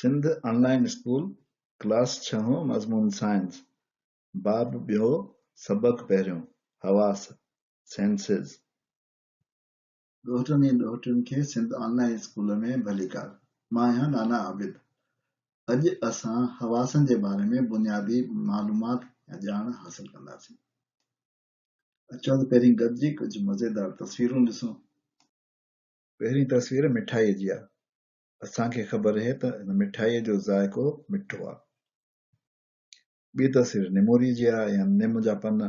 سنڌ آن line school class ڇهون مضمون science باب ٻيو سبق پهريون حواس Senses. ڏوهٽن ۽ ڏوهٽين کي سنڌ آن لائين اسڪول ۾ ڀليڪار. مان آهيان نانا عابد. اڄ اسان حواسن جي باري ۾ بنيادي معلومات يا ڄاڻ حاصل ڪنداسين. اچو ته پهرين گڏجي ڪجهه مزيدار تصويرون ڏسون. پهرين تصوير مٺائيء جي آهي. اسان کي خبر اهي ته هن مٺائيء جو ذائقو مٺو آهي. ٻي تصوير نموري جي آهي يا نم جا پن.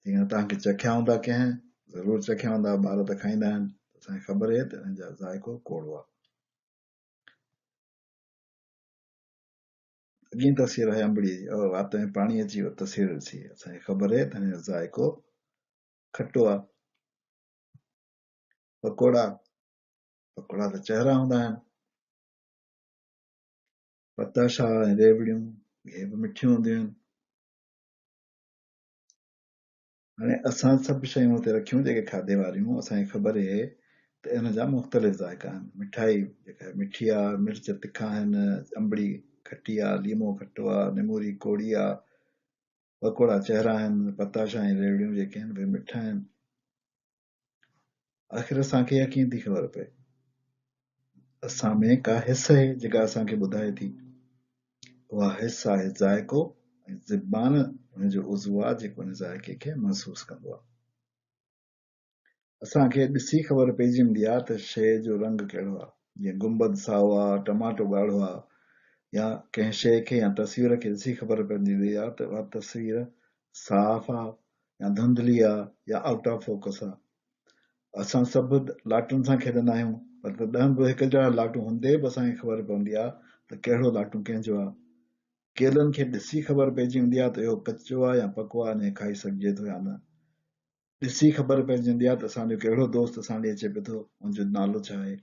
جيئن توهان کي چکيا هوندا ڪنهن، ضرور چکيا هوندا، ٻار ته کائيندا آهن، ته اسان کي خبر اهي ته ان جا ذائقو ڪوڙو آهي. اڳين تصوير آهي انبڙيء جي. او وات ۾ پاڻي اچي ويو تصوير ڏسي. اسان کي خبر اهي ته هن جو ذائقو کٽو آهي. پڪوڙا، پڪوڙا ته چهرا هوندا آهن. پتاشا ۽ ريوڙيون اهي به مٺيون هونديون آهن. هاڻي اسان سڀ شيون هتي رکيون جيڪي کاڌي واريون اسان کي خبر اهي ته ان جا مختلف ذائقا آهن. مٺائي جيڪا مٺي آ، مرچ تکا آهن، انبڙي کٽي آ، ليمو کٽو آ، نموري ڪوڙي آ، پڪوڙا چهرا آهن، پتاشا ۽ ريوڙيون جيڪي آهن اهي مٺا آهن. آخر اسان کي اها ڪيئن ٿي خبر پئي؟ اسان ۾ ڪا حس آهي جيڪا اسان کي ٻڌائي ٿي. اها حس آهي ذائقو ۽ زبان ان جو عضوو آهي جيڪو ان ذائقي کي محسوس ڪندو آهي. اسان کي ڏسي خبر پئجي ويندي آهي ته شيء جو رنگ ڪهڙو آهي. جيئن گنبد سائو آهي، ٽماٽو ڳاڙهو آهي يا ڪنهن شيء کي يا تصوير کي ڏسي خبر پئجي ويندي آهي ته اها تصوير صاف آهي يا ڌنڌلي آ يا آئوٽ آف فوڪس آ. اسان سڀ لاٽن سان کيڏندا آهيون پر تڏهن به هڪ جهڙا لاٽون هوندي به اسان کي خبر پوندي آ ته ڪهڙو لاٽون ڪنهن جو آ. ڪيلن کي ڏسي خبر پئجي ويندي آ ته اهو ڪچو آ يا پڪو آ ان کي کائي سگهجي ٿو يا نه. ڏسي خبر پئجي ويندي آ ته اسان جو ڪهڙو دوست اسان ڏي اچي پيو ٿو ان جو نالو ڇا آهي.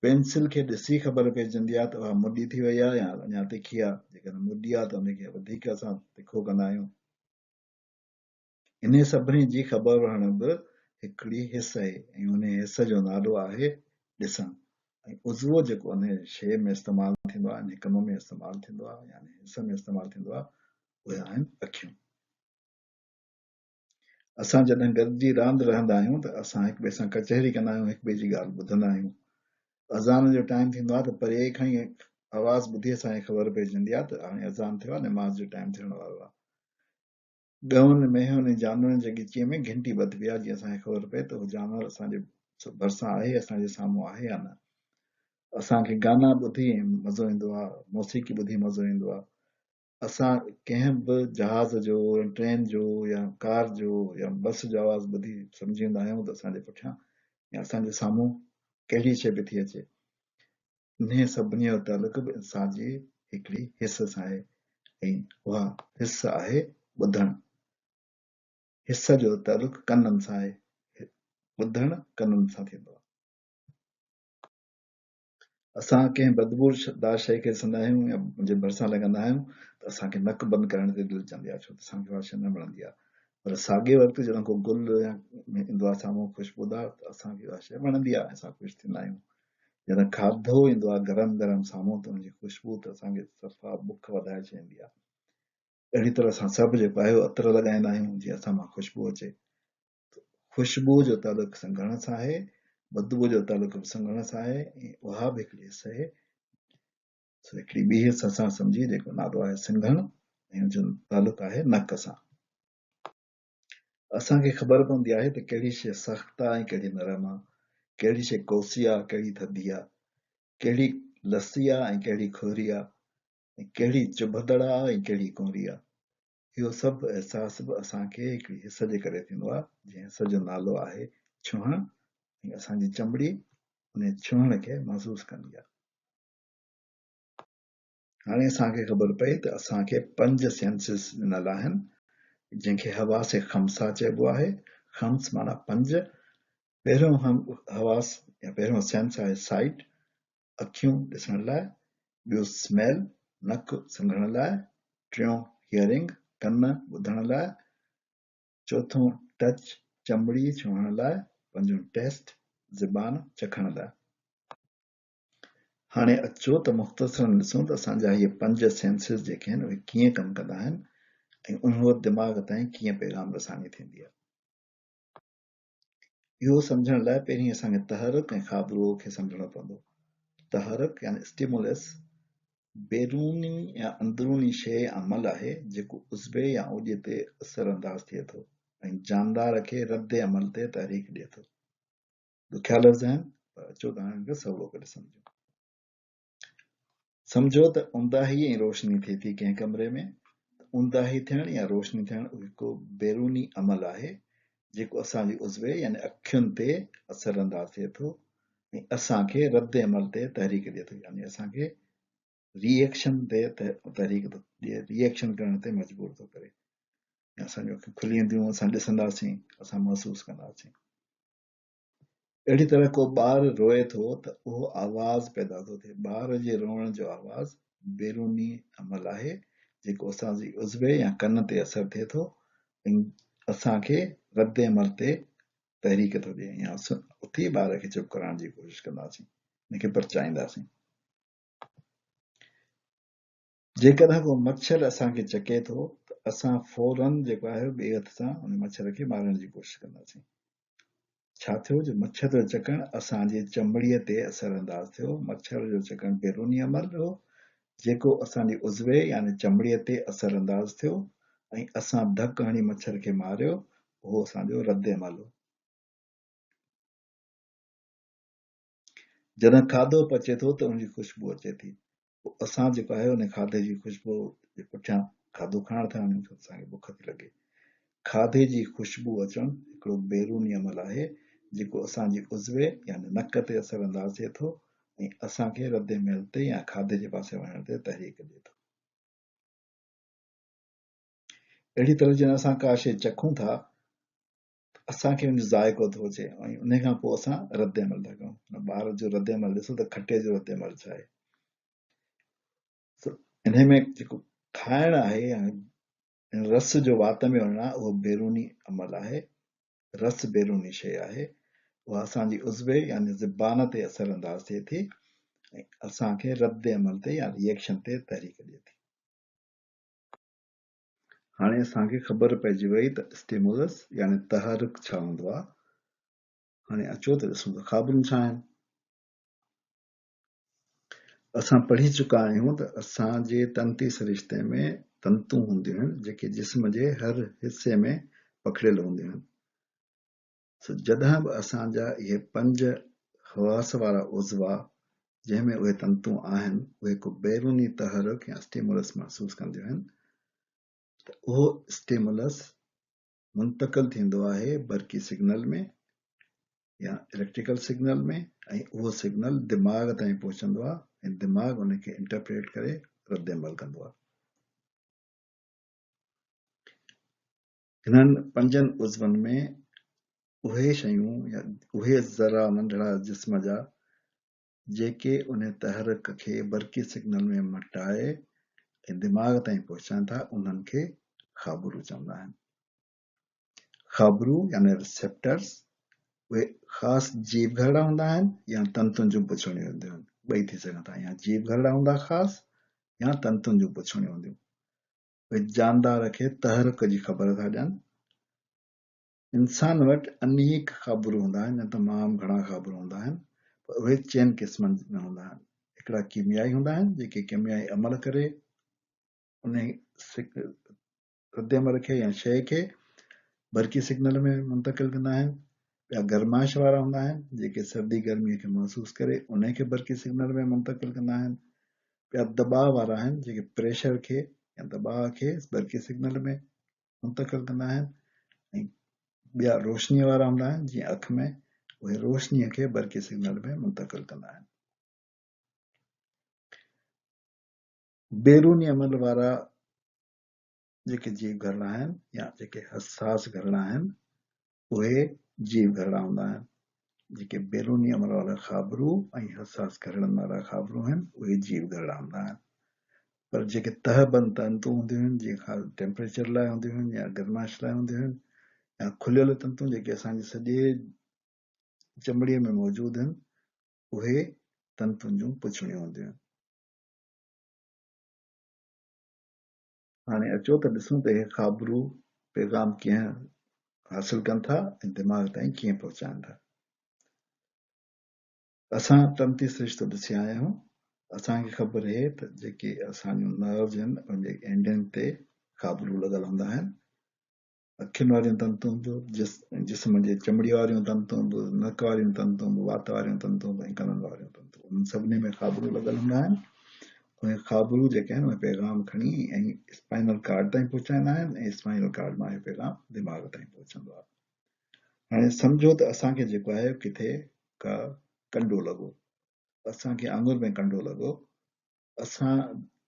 پينسل کي ڏسي خبر پئجي ويندي آ ته اها مڏي ٿي وئي آ يا اڃا تکي آ. جيڪڏهن مڏي آ ته ان کي وڌيڪ اسان تکو ڪندا آهيون. انهي سڀني جي خبر رهڻ به هڪڙي حس آهي ۽ انهي حس جو نالو آهي ڏسڻ ۽ عضوو جيڪو انهي شيء ۾ استعمال ٿيندو آهي، انهي ڪم ۾ استعمال ٿيندو آهي يا انهي حس ۾ استعمال ٿيندو آهي، اهي آهن اکيون. اسان جڏهن گڏجي راند رهندا آهيون ته اسان هڪ ٻئي سان ڪچهري ڪندا آهيون، هڪ ٻئي جي ڳالهه ٻڌندا آهيون. اذان جو ٽائيم ٿيندو آهي ته پري کان ئي آواز ٻڌي اسان کي خبر پئجي ويندي آهي ته هاڻي اذان ٿيو آهي، نماز جو ٽائيم ٿيڻ وارو آهي. ڳئون، مينهن ۽ جانورن جي ڳچيء ۾ گهنٽي ٻڌبي آهي، جيئن اسان کي خبر پئي ته اهو جانور اسان جي ڀرسان آهي، اسان جي سامهون آهي يا نه. اسان کي گانا ٻڌي مزو ايندو آهي، موسيقي ٻڌي مزو ايندو آهي. اسان ڪنهن به جهاز جو يا ٽرين جو يا ڪار جو يا بس جو آواز ٻڌي سمجهي ويندا آهيون ته اسان جي پٺيان يا اسان جي سامهون ڪهڙي شيء پئي ٿي اچي. انهيء سڀني جو تعلق به انسان جي هڪڙي حس سان آهي ۽ اها حس آهي ٻڌڻ. حس جو تعلق ڪنن سان آهي. ٻڌڻ ڪنن سان ٿيندو آهي. اسان ڪنهن بدبوء دار شيء کي ڏسندا آهيون يا ان جي ڀرسان لڳندا آهيون ته اسان کي نڪ بند ڪرڻ تي دل چوندي آهي ڇو ته اسان کي اها شيء نه وڻندي آهي پر ساڳئي وقت جڏهن ڪو گل يا ايندو آهي سامهون خوشبودار ته اسان کي اها شيء وڻندي آهي ۽ اسان خوش ٿيندا آهيون. جڏهن کاڌو ايندو آهي گرم گرم سامهون ته ان جي خوشبو ته اسان کي صفا بک وڌائي ڇڏيندي آهي. اهڙي طرح اسان سڀ جيڪو آهي عطر لڳائيندا آهيون جيئن اسان مان خوشبو اچي. خوشبو جو تعلق سنگهڻ سان آهي، بدبو جو تعلق به سنگهڻ سان آهي ۽ اها به هڪڙي حس آهي. سو هڪڙي ٻي حس اسان سمجهي جيڪو نالو آهي سنگهڻ ۽ ان جو تعلق آهي نڪ سان. اسان کي خبر پوندي آهي ته ڪهڙي شيء سخت آهي ۽ ڪهڙي نرم آهي، ڪهڙي شيء ڪوسي آهي، ڪهڙي ٿڌي آهي، ڪهڙي لسي آهي ۽ ڪهڙي کهري آهي ۽ ڪهڙي چڀندڙ آهي ۽ ڪهڙي ڪونري آهي. اهو سڀ احساس به اسان کي هڪڙي حس جي ڪري ٿيندو آهي، جنهن حس جو نالو آهي ڇهڻ ۽ اسان جي چمڙي انهي ڇهڻ کي محسوس ڪندي آهي. هاڻي اسان کي خبر پئي ته اسان کي پنج سينسز ڏنل آهن، جنهن کي حواس خمسه چئبو آهي. خمس معنيٰ پنج. پهريون حواس يا پهريون سينس آهي سائيٽ، اکيون ڏسڻ لاء، ٻيو سميل، نڪ سنگهڻ لاء، ٽيون هيئرنگ، ڪن ٻڌڻ لاء، چوٿون ٽچ، چمڙي ڇهڻ لاء، پنجون ٽيسٽ، زبان چکڻ لاء. هاڻي اچو ته مختصراً ڏسون ته اسان جا اهي پنج سينسز جيڪي آهن اهي ڪيئن ڪم ڪندا آهن ۽ انهن وٽ دماغ تائين ڪيئن پيغام رساني ٿيندي آهي. اهو سمجهڻ لاء پهرين اسان کي تحرڪ ۽ خابروء کي سمجهڻو پوندو. تحرڪ يعني Stimulus بيروني يا اندروني شيء يا عمل آهي جيڪو عضوي يا اوڄي تي اثر انداز ٿئي ٿو ۽ جاندار کي رد عمل تي تحريڪ ڏئي ٿو. ڏکيا لفظ آهن پر اچو ته هاڻي ان کي سولو ڪري سمجهون. سمجهو ته اونداهي ۽ روشني ٿئي ٿي ڪنهن ڪمري ۾ ته اونداهي ٿيڻ يا روشني ٿيڻ هڪ بيروني عمل آهي جيڪو اسان جي عضوي يعني اکين تي اثر انداز ٿئي ٿو ۽ اسان کي رد عمل تي تحريڪ ڏئي ٿو يعني اسان کي ري ايڪشن تي تحريڪ ٿو ڏئي، ري ايڪشن ڪرڻ تي مجبور ٿو ڪري ۽ اسان جون اکيون کلي وينديون، اسان ڏسنداسين، اسان محسوس ڪنداسين. اهڙي طرح ڪو ٻار روئي ٿو ته اهو آواز پيدا ٿو ٿئي. ٻار جي روئڻ جو آواز بيروني عمل آهي، جيڪو اسان جي عضوي يا ڪن تي اثر ٿئي ٿو ۽ اسان کي رد عمل تي تحريڪ ٿو ڏئي ۽ اسان اٿي ٻار کي چپ ڪرائڻ جي ڪوشش ڪنداسين، ان کي پرچائينداسين. جيڪڏهن ڪو مڇر اسان کي چڪي ٿو ته اسان فوراً جيڪو آهي ٻئي هٿ سان ان مڇر کي مارڻ جي ڪوشش ڪنداسين. ڇا ٿيو جو مڇر جو چڪڻ اسان جي چمڙيء تي اثر انداز ٿيو. مڇر جو چڪڻ بيروني عمل هو جيڪو اسان جي عضوي يعني چمڙيء تي اثر انداز ٿيو ۽ اسان ڌڪ هڻي مڇر کي ماريو اهو اسان جو رد عمل هو. جڏهن کاڌو پچي ٿو ته ان جي خوشبو اچي ٿي. پوء اسان جيڪو آهي ان کاڌي جي خوشبو جي پٺيان کاڌو کائڻ ٿا وڃون ڇو ته اسان کي بک ٿي لڳي. کاڌي جي خوشبو اچڻ هڪڙو بيروني عمل آهي جيڪو اسان جي عضوي يعني نڪ تي اثر انداز ٿئي ٿو ۽ اسان کي رد عمل تي يا کاڌي جي پاسي وڃڻ تي تحريڪ ڏئي ٿو. اهڙي طرح جڏهن اسان ڪا شيء چکون ٿا ته اسان کي ان جو ذائقو ٿو اچي ۽ ان کان پوء اسان رد عمل ٿا ڪيون. هن ٻار جو رد عمل ڏسو ته کٽي جو رد عمل ڇا آهي. انهي ۾ جيڪو کائڻ آهي يا رس جو وات ۾ وڃڻ آهي اهو بيروني عمل آهي. رس بيروني شيء آهي. اها اسان جي عضوي يعني زبان تي اثر انداز ٿئي ٿي ۽ اسان کي رد عمل تي يا ري ايڪشن تي تحريڪ ڏئي ٿي. هاڻي اسان کي خبر پئجي وئي ته اسٽيمولس يعني تحرڪ ڇا هوندو آهي. هاڻي اچو ته ڏسون ته خابرون ڇا آهن. اسان پڙهي چڪا آهيون ته اسان جي تنتي سرشتي ۾ تنتون هونديون آهن جيڪي جسم جي هر حصي ۾ پکڙيل هونديون آهن. سو جڏهن به اسان جا اهي پنج حواس وارا عضوا جنهن ۾ اهي تنتون آهن اهي ڪو بيروني تحرڪ يا اسٽيمولس محسوس ڪنديون آهن ته اهو اسٽيمولس منتقل ٿيندو آهي برقي سگنل ۾ يا اليڪٽريڪل سگنل ۾ ۽ اهو سگنل دماغ تائين پهچندو آهي ۽ دماغ ان کي انٽرپريٽ ڪري رد عمل ڪندو آهي. انهن پنجن عضون ۾ اهي شيون يا اهي ذرا ننڍڙا جسم جا جيڪي ان تحرڪ کي برقي سگنل ۾ مٽائي ۽ دماغ تائين پهچائن ٿا انهن کي خابرو چوندا آهن. خابرو يعني Receptors اهي خاص جيو گهرڙا هوندا آهن يا تنتن جون پڇڙيون هونديون آهن ٻئي ٿي سگهن ٿا يا جيو گهرڙا هوندا خاص يا تنتن جون پڇڙيون هونديون اهي جاندار کي تحرڪ جي خبر ٿا ڏين. انسان وٽ انيڪ خابرو هوندا آهن يا تمام گهڻا خابرو هوندا آهن پر اهي چئن قسمن ۾ هوندا آهن. هڪڙا ڪيميائي هوندا آهن جيڪي ڪيميائي عمل ڪري انهي رد عمل کي يا شيء کي برقي سگنل ۾ منتقل ڪندا آهن. ٻيا گرمائش وارا هوندا آهن جيڪي سردي گرمي کي محسوس ڪري انهي کي برقي سگنل ۾ منتقل ڪندا آهن. ٻيا دٻاء وارا آهن جيڪي پريشر کي يا دٻاء کي برقي سگنل ۾ منتقل ڪندا آهن ۽ ٻيا روشنيء وارا هوندا آهن جيئن اک ۾ اهي روشنيء کي برقي سگنل ۾ منتقل ڪندا آهن. بيروني عمل وارا جيڪي جيو گهرڙا آهن يا جيڪي حساس گهرڙا آهن اهي جيو گهرڙا هوندا آهن. جيڪي بيروني عمل وارا خابرو ۽ حساس گهرڙن وارا خابرو آهن اهي جيو گهرڙا هوندا آهن. پر جيڪي تهه بند تنتون هونديون آهن جيئن خاص ٽيمپريچر لاء هونديون آهن يا گرمائش لاء هونديون آهن يا کليل تنتون جيڪي اسان جي سڄي چمڙيء ۾ موجود آهن اهي تنتن جون پڇڙيون هونديون آهن. هاڻي اچو ته ڏسون ته اهي خابرو پيغام ڪيئن حاصل ڪن ٿا ۽ دماغ تائين ڪيئن پهچائن ٿا. اسان تنتي سرشتو ڏسي آيا آهيون. اسان کي خبر اهي ته جيڪي اسان جون نروز آهن انهن جي اينڊن تي خابرو لڳل هوندا آهن. اکين واريون تنتون به، جسم جي چمڙي واريون تنتون به، نڪ واريون تنتون به، وات واريون تنتون به ۽ ڪنن واريون تنتون، انهن سڀني ۾ خابرو لڳل هوندا آهن. اهي خابرو جيڪي آهن اهي پيغام کڻي ۽ اسپائنل ڪارڊ تائين پهچائيندا آهن ۽ اسپائنل ڪارڊ مان اهو پيغام دماغ تائين پهچندو آهي. هاڻي سمجهو ته اسان کي جيڪو آهي ڪٿي ڪا ڪنڊو لڳو، اسان کي آڱر ۾ ڪنڊو لڳو، اسان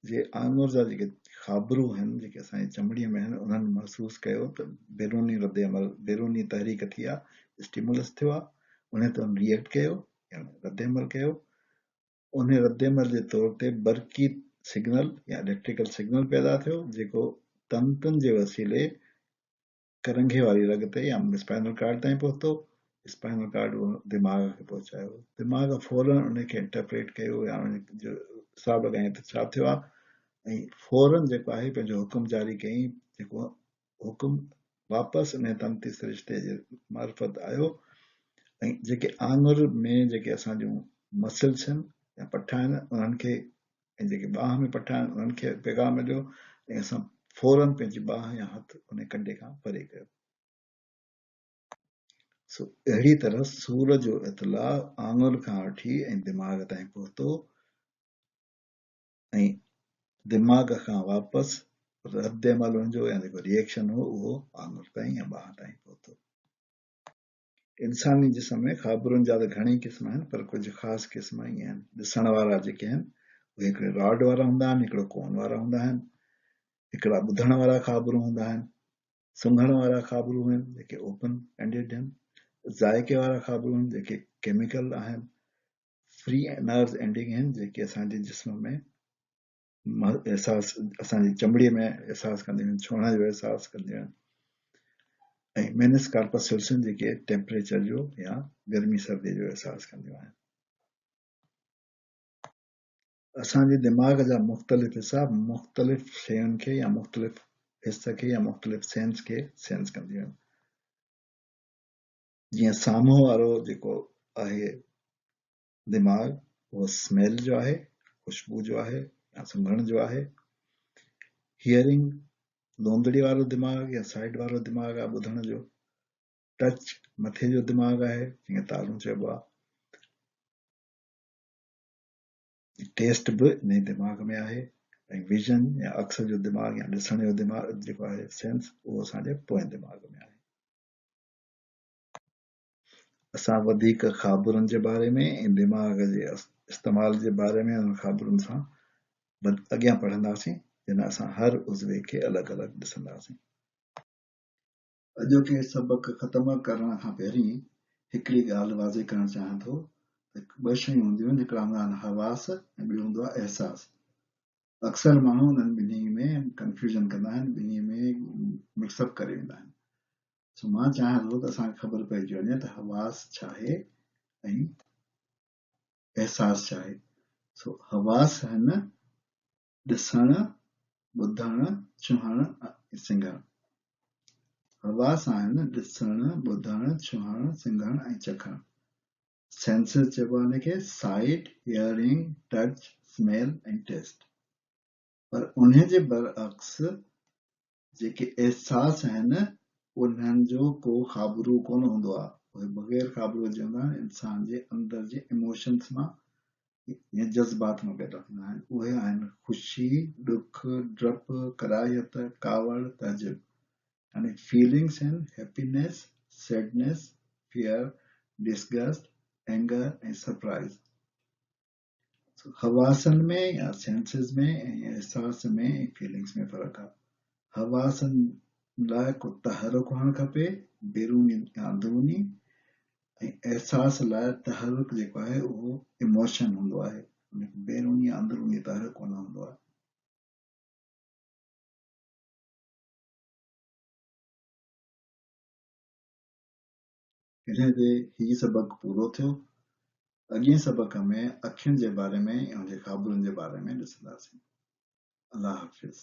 جي آڱر جا جيڪي خابرو آهن، جيڪي اسان جي چمڙيء ۾ آهن، انهن محسوس ڪيو ته بيروني رد عمل، بيروني تحريڪ ٿي آهي، اسٽيمولس ٿيو آهي، انهي تي انهن ريئيڪٽ ڪيو يعني رد عمل ڪيو، انهي رد عمل جي طور تي برقي سگنل يا اليڪٽريڪل سگنل پيدا ٿيو، جيڪو تنتن جي وسيلي ڪرنگهي واري رڳ تي يا اسپائنل ڪارڊ تائين پهتو، اسپائنل ڪارڊ اهو دماغ کي پهچايو، دماغ فورن ان کي انٽرپريٽ ڪيو يا ان جو حساب لڳايائين ته ڇا ٿيو آهي ۽ فورن جيڪو آهي پنهنجو حڪم جاري ڪيائين، جيڪو حڪم واپس ان تنتي سرشتي جي معرفت آيو ۽ جيڪي آڱر ۾ جيڪي اسان جون مسلس آهن يا پٺا آهن انهن کي ۽ جيڪي ٻانهن ۾ پٺا آهن انهن کي پيغام مليو ۽ اسان فورن پنهنجي ٻانهن يا هٿ ان ڪنڊي کان پري ڪيو. سو اهڙي طرح سور جو اطلاع آڱر کان وٺي ۽ دماغ تائين پهتو ۽ دماغ کان واپس رد عمل ان جو يا جيڪو ريئيڪشن هو اهو آڱر تائين يا ٻانهن تائين پهتو. انساني جسم ۾ خابرن جا ته گهڻيئي قسم آهن پر ڪجهه خاص قسم ائين آهن. ڏسڻ وارا جيڪي آهن اهي هڪڙي راڊ وارا هوندا آهن، هڪڙو ڪون وارا هوندا آهن، هڪڙا ٻڌڻ وارا خابرو هوندا آهن، سنگهڻ وارا خابرو آهن جيڪي اوپن اينڊيڊ آهن، ذائقي وارا خابرو آهن جيڪي ڪيميڪل آهن، فري نروز اينڊنگ آهن جيڪي اسان جي جسم ۾ احساس اسان جي چمڙي ۾ احساس ڪنديون آهن، ڇهڻ جو احساس ڪنديون آهن ۽ مينس ڪارپسلس آهن جيڪي ٽيمپريچر جو يا گرمي سردي جو احساس ڪنديون آهن. اسان جي دماغ جا مختلف حصا مختلف شين کي يا مختلف حس کي يا مختلف سينس کي سينس ڪنديون آهن. جيئن سامهون وارو جيڪو آهي دماغ اهو سميل جو آهي، خوشبو جو آهي يا سنگهڻ جو آهي. هيئرنگ لوندڙي وارو دماغ يا سائيڊ وارو دماغ آهي ٻڌڻ جو. ٽچ مٿي جو دماغ آهي جنهن کي تارون چئبو آهي. ٽيسٽ به انهي دماغ ۾ آهي ۽ ويزن يا عڪس جو دماغ يا ڏسڻ جو دماغ جيڪو آهي سينس اهو اسان جي پوئين دماغ ۾ آهي. اسان وڌيڪ خابرن جي باري ۾ ۽ دماغ جي استعمال جي باري ۾ انهن خابرن سان اڳيان پڙهنداسين جنھن اسان هر عضوي کي الڳ الڳ ڏسنداسين. اڄوڪي سبق ختم ڪرڻ کان پهرين هڪڙي ڳالهه واضح ڪرڻ چاهيان ٿو ته ٻه شيون هونديون آهن هڪڙا هوندا آهن حواس ۽ ٻيو هوندو آهي احساس. اڪثر ماڻهو انهن ٻنهي ۾ ڪنفيوزن ڪندا آهن ٻنهي ۾ مڪس اپ ڪري ويندا آهن. سو مان چاهيان ٿو ته اسان کي خبر پئجي وڃي ته حواس ڇا آهي ۽ احساس ڇا آهي. سو حواس آهن ڏسڻ، ٻڌڻ، ڇهڻ ۽ سنگهڻ. حواس آهن ڏسڻ، ٻڌڻ، ڇهڻ، سنگهڻ ۽ چکڻ. Senses چئبو آهي ان کي sight, hearing, touch, smell ۽ taste. پر انهي جي برعڪس جيڪي احساس آهن انهن جو ڪو خابرو ڪونه هوندو آهي، اهي بغير خابرو جي هوندا آهن، انسان جي اندر جي ايموشنس مان يا جذبات مان پيدا ٿيندا آهن، اهي آهن خوشي، ڏک، ڊپ، ڪراهيت، ڪاوڙ، تعجب يعني فيلنگس آهن happiness, sadness, fear, disgust, anger ۽ surprise. حواسن ۾ يا سينسز ۾ ۽ احساس ۾ ۽ فيلنگس ۾ فرق آ. حواسن لاء ڪو تحرڪ هئڻ کپي، بيروني يا اندروني، ۽ احساس لاء تحرڪ جيڪو آهي اهو ايموشن هوندو آهي، ان کي بيروني يا اندروني تحرڪ ڪونه هوندو آهي. انهيء تي هي سبق پورو ٿيو. اڳئين سبق ۾ اکين جي باري ۾ ۽ ان جي خابرن جي باري ۾ ڏسنداسين. الله حافظ.